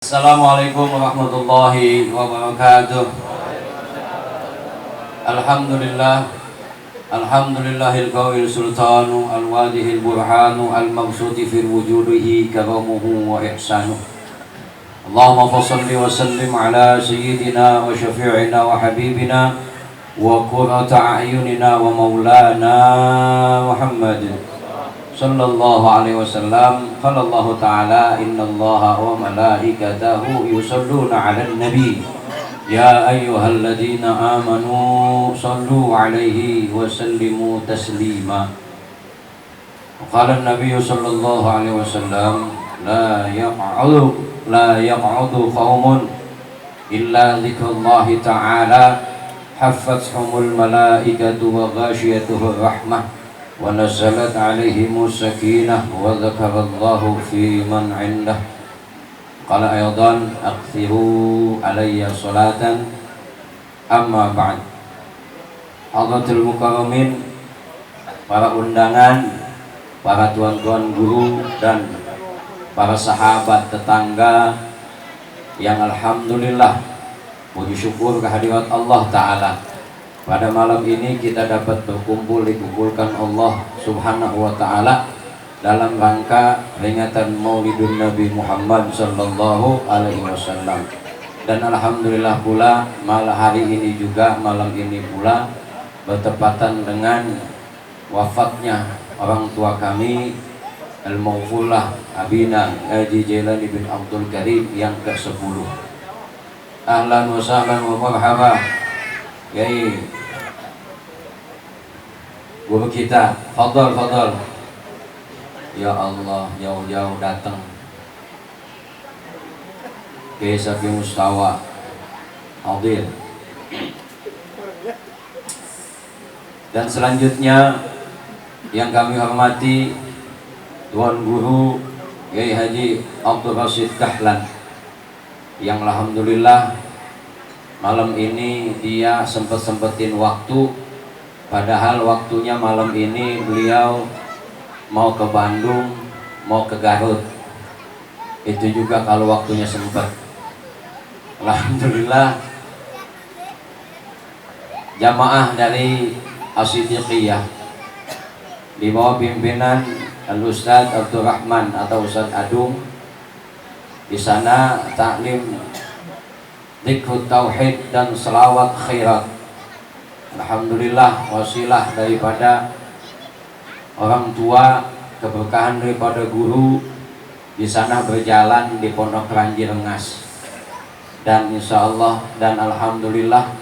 Assalamualaikum warahmatullahi wabarakatuh. Alhamdulillah. Alhamdulillahil qawil sultanu al-wadihil burhanu al-mabsuti fil wujudihi karamuhu wa ihsanu. Allahumma fasalli wa sallim ala sayyidina wa syafi'ina wa habibina wa qurrata a'yunina wa maulana Muhammad sallallahu alaihi wasallam. Qala Allah ta'ala innallaha wa malaikatahu yusalluna 'alan nabi ya ayyuhalladzina amanu sallu 'alaihi wa sallimu taslima. Qala an-nabiy sallallahu alaihi wasallam la yaq'udu qaumun illa dzikrullahi ta'ala haffathumul malaikatu wa ghashiyatuhur rahmah wa nazalat alaihimus sakinah wa dzakarallahu fi man 'indah. Qala aydan akthiru alayya salatan amma ba'd. Hadratul mukarramin, para undangan, para tuan-tuan guru dan para sahabat tetangga yang alhamdulillah puji syukur kehadirat Allah Ta'ala, pada malam ini kita dapat berkumpul dikumpulkan Allah Subhanahu wa Ta'ala dalam rangka peringatan Maulidun Nabi Muhammad sallallahu alaihi wasallam. Dan alhamdulillah pula malam hari ini juga, malam ini pula bertepatan dengan wafatnya orang tua kami Al-Maghfulah Abina Haji Jailani bin Abdul Karim yang ke-10. Ahlan wa sahlan wa marhaba Yai guru kita, fadal. Ya Allah, jauh-jauh datang ke Safi Mustawa hadir. Dan selanjutnya yang kami hormati Tuan Guru Yai Haji Abdul Rashid Dahlan, yang alhamdulillah malam ini dia sempetin waktu, padahal waktunya malam ini beliau mau ke Bandung, mau ke Garut. Itu juga kalau waktunya sempat. Alhamdulillah jamaah dari As-Siddiqiyah di bawah pimpinan Al-Ustadz Abdul Rahman atau Ustadz Adung, di sana taklim Dzikrut Tauhid dan Selawat Khairat. Alhamdulillah wasilah daripada orang tua, keberkahan daripada guru di sana berjalan di Pondok Keranji Rengas. Dan insya Allah dan alhamdulillah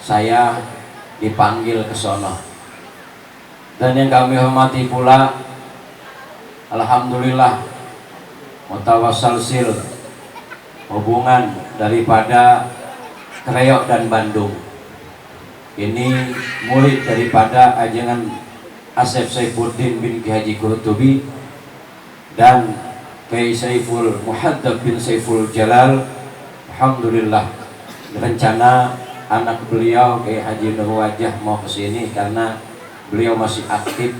saya dipanggil ke sono. Dan yang kami hormati pula, alhamdulillah mutawassil hubungan daripada Kreyok dan Bandung. Ini murid daripada ajengan Asef Saifuddin bin Ki Haji Qurtubi dan Kiai Saiful Muhaddab bin Saiful Jalal. Alhamdulillah rencana anak beliau Kiai Haji Nur Wajah mau kesini karena beliau masih aktif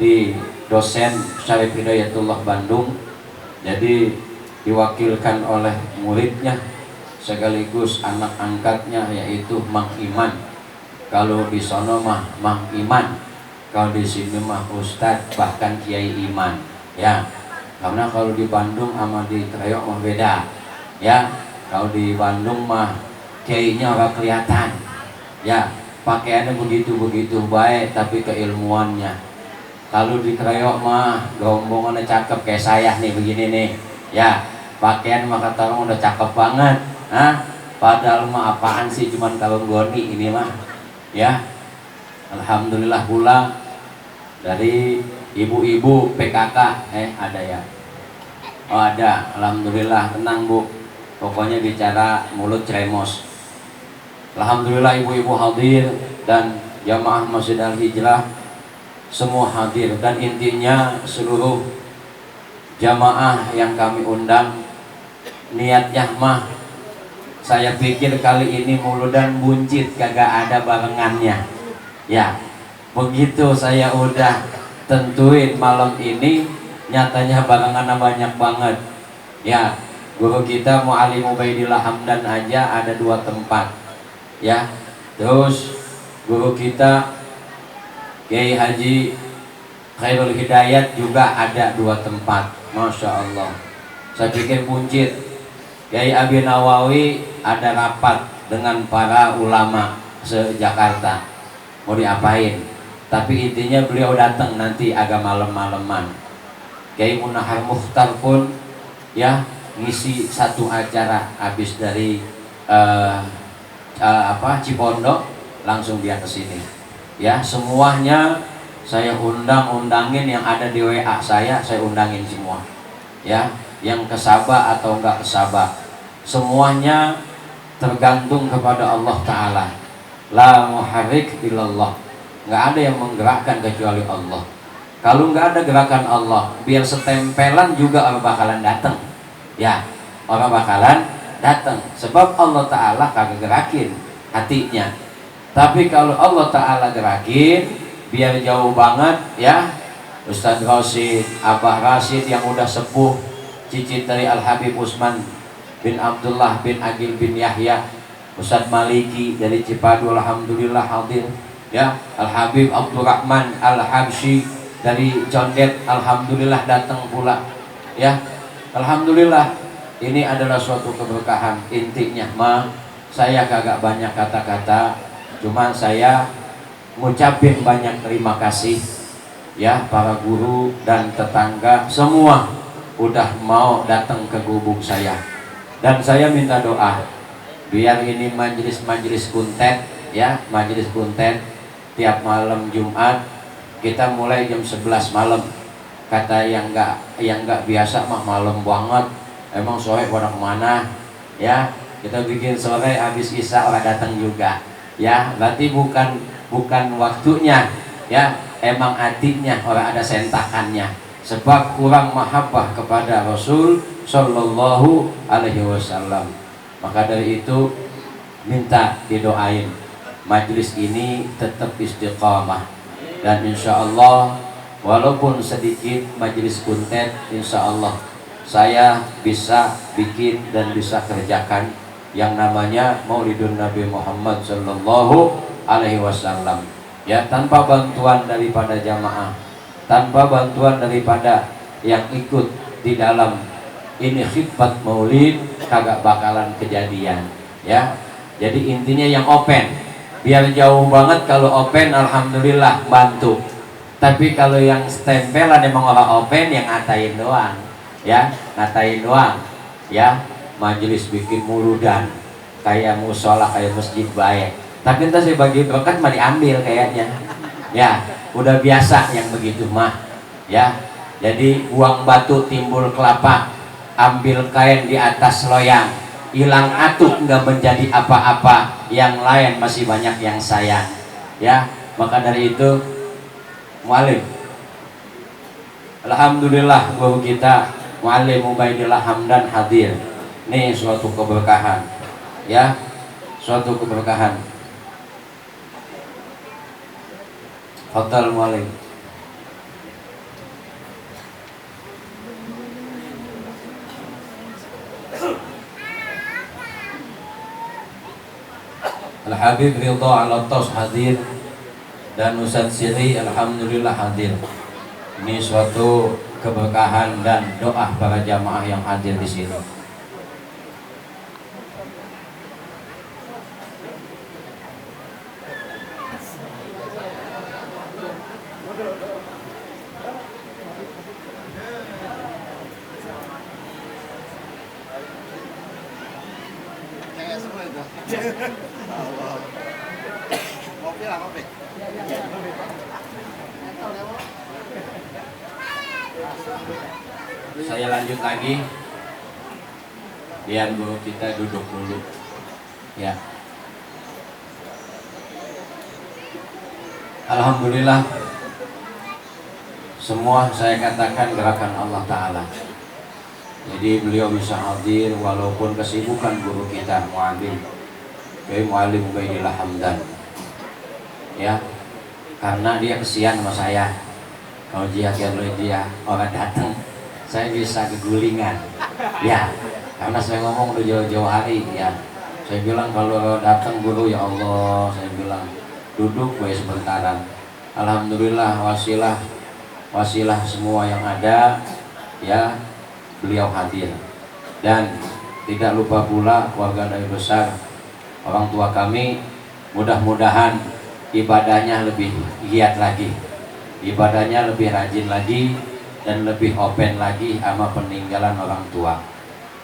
di dosen Syarif Hidayatullah Bandung, jadi diwakilkan oleh muridnya sekaligus anak angkatnya yaitu Mang Iman. Kalau di sono mah Mang Iman, kalau di sini mah Ustadz bahkan Kiai Iman ya. Karena kalau di Bandung sama di Kreyok mah beda ya. Kalau di Bandung mah kiainya ora kelihatan ya, pakaiannya begitu baik tapi keilmuannya. Kalau di Kreyok mah gombongannya cakep kayak saya nih begini nih ya, pakaian mah kata orang udah cakep banget. Padahal mah apaan sih, cuman kalung goni ini mah ya. Alhamdulillah pula dari ibu-ibu PKK ada ya. Oh ada, alhamdulillah. Tenang Bu, pokoknya bicara mulut ceremos. Alhamdulillah ibu-ibu hadir dan jamaah Masjid Al-Hijrah semua hadir. Dan intinya seluruh jamaah yang kami undang, niatnya mah saya pikir kali ini muludan buncit kagak ada barengannya ya. Begitu saya udah tentuin malam ini, nyatanya barengannya banyak banget ya. Guru kita Mu'alim Ubaidillah Hamdan aja ada 2 tempat ya. Terus guru kita Kiai Haji Khairul Hidayat juga ada 2 tempat. Masya Allah, saya pikir buncit. Kiai Abi Nawawi ada rapat dengan para ulama se-Jakarta, mau diapain, tapi intinya beliau datang nanti agak malam-maleman. Kiai Munahar Mukhtar pun ya ngisi 1 acara habis dari Cipondo langsung dia ke sini ya. Semuanya saya undangin, yang ada di WA saya undangin semua ya, yang ke Sabah atau enggak ke Sabah, semuanya tergantung kepada Allah Ta'ala. La muharrik illallah, nggak ada yang menggerakkan kecuali Allah. Kalau nggak ada gerakan Allah, biar setempelan juga orang bakalan datang ya, orang bakalan datang, sebab Allah Ta'ala kagak gerakin hatinya. Tapi kalau Allah Ta'ala gerakin, biar jauh banget ya, Ustadz Rasid, Abah Rasid yang udah sepuh, cicit dari Al-Habib Usman bin Abdullah bin Agil bin Yahya, Ustadz Maliki dari Cipadu alhamdulillah hadir ya, Al-Habib Abdurrahman Al-Habsyi dari Condet alhamdulillah datang pula ya. Alhamdulillah, ini adalah suatu keberkahan. Intinya mah saya kagak banyak kata-kata, cuma saya ngucapin banyak terima kasih ya, para guru dan tetangga semua udah mau datang ke gubuk saya. Dan saya minta doa biar ini majelis kuntet ya, majelis kuntet tiap malam Jumat kita mulai jam 11 malam. Kata yang nggak biasa mah malam banget, emang sore pada kemana ya, kita bikin sore habis isya orang datang juga ya. Berarti bukan waktunya ya, emang hatinya orang ada sentakannya, sebab kurang mahabbah kepada Rasul Sallallahu Alaihi Wasallam. Maka dari itu minta didoain majelis ini tetap istiqamah, dan insya Allah walaupun sedikit majelis kuntet, insya Allah saya bisa bikin dan bisa kerjakan yang namanya Maulidun Nabi Muhammad Sallallahu Alaihi Wasallam ya, tanpa bantuan daripada jamaah, tanpa bantuan daripada yang ikut di dalam ini khidmat maulid, kagak bakalan kejadian ya. Jadi intinya yang open, biar jauh banget. Kalau open alhamdulillah bantu, tapi kalau yang stempelan emang orang open yang ngatain doang ya, ngatain doang ya. Majelis bikin muludan kayak musola, kayak masjid baik, tapi entah saya bagi berkat mah diambil kayaknya ya, udah biasa yang begitu mah ya. Jadi buang batu timbul kelapa, ambil kain di atas loyang, hilang atuk nggak menjadi apa-apa, yang lain masih banyak yang sayang ya. Maka dari itu Mu'alim, alhamdulillah guru kita Mu'alim Ubaidillah Hamdan hadir. Ini suatu keberkahan ya, suatu keberkahan. Hotel Mu'alim. Al-Habib Ridha Al-Attas hadir, dan Ustadz Siri alhamdulillah hadir. Ini suatu keberkahan dan doa para jamaah yang hadir di sini. Saya lanjut lagi, biar guru kita duduk dulu ya. Alhamdulillah, semua saya katakan gerakan Allah Ta'ala. Jadi beliau bisa hadir walaupun kesibukan guru kita Mu'alim Mu'alim Ubaidillah Hamdan ya, karena dia kesian sama saya. Kalau dia orang datang, saya bisa kegulingan ya. karena saya ngomong udah jauh-jauh hari ya. Saya bilang kalau datang guru ya Allah, saya bilang duduk gue sebentaran. Alhamdulillah wasilah semua yang ada ya, beliau hadir. Dan tidak lupa pula keluarga dari besar orang tua kami, mudah-mudahan ibadahnya lebih giat lagi, ibadahnya lebih rajin lagi, dan lebih open lagi sama peninggalan orang tua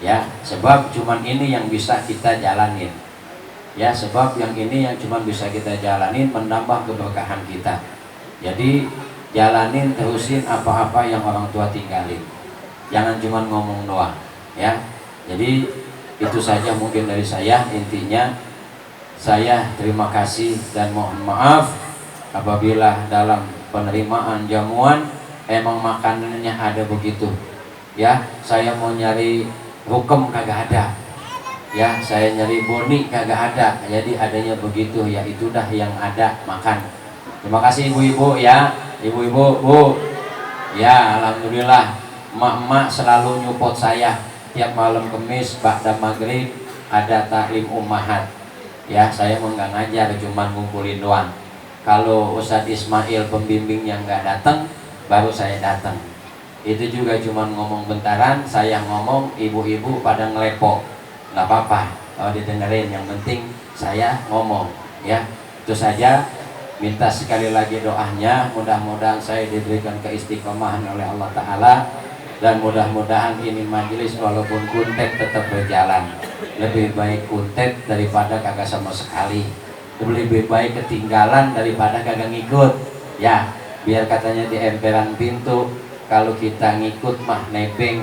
ya. Sebab cuman ini yang bisa kita jalanin ya, sebab yang ini yang cuman bisa kita jalanin menambah keberkahan kita. Jadi jalanin, terusin apa-apa yang orang tua tinggalin, jangan cuma ngomong doang ya. Jadi itu saja mungkin dari saya. Intinya saya terima kasih dan mohon maaf apabila dalam penerimaan jamuan emang makanannya ada begitu ya. Saya mau nyari rukem kagak ada ya, saya nyari boni kagak ada, jadi adanya begitu ya, itu dah yang ada makan. Terima kasih ibu-ibu ya, ibu-ibu bu ya. Alhamdulillah emak-emak selalu nyupport saya tiap malam Kamis ba'da maghrib ada taklim ummahat ya. Saya mau nggak ngajar, cuman ngumpulin doang. Kalau Ustadz Ismail pembimbingnya nggak datang, baru saya datang. Itu juga cuman ngomong bentaran, saya ngomong, ibu-ibu pada ngelepok, nggak apa-apa kalau didengerin, yang penting saya ngomong ya. Itu saja. Minta sekali lagi doanya, mudah-mudahan saya diberikan keistiqomahan oleh Allah Ta'ala, dan mudah-mudahan ini majelis walaupun kuntet tetap berjalan. Lebih baik kuntet daripada kagak sama sekali, lebih baik ketinggalan daripada kagak ngikut ya. Biar katanya di emperan pintu, kalau kita ngikut mah nebeng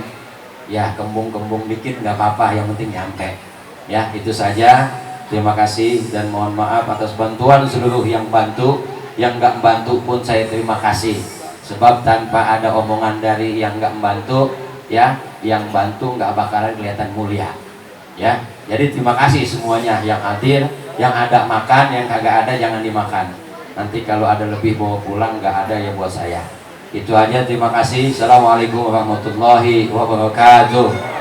ya, kembung-kembung dikit nggak apa-apa, yang penting nyampe ya. Itu saja. Terima kasih dan mohon maaf atas bantuan seluruh yang bantu, yang nggak bantu pun saya terima kasih. Sebab tanpa ada omongan dari yang nggak membantu ya, yang bantu nggak bakalan kelihatan mulia ya. Jadi terima kasih semuanya yang hadir, yang ada makan, yang kagak ada jangan dimakan. Nanti kalau ada lebih bawa pulang, nggak ada ya buat saya. Itu aja, terima kasih. Assalamualaikum warahmatullahi wabarakatuh.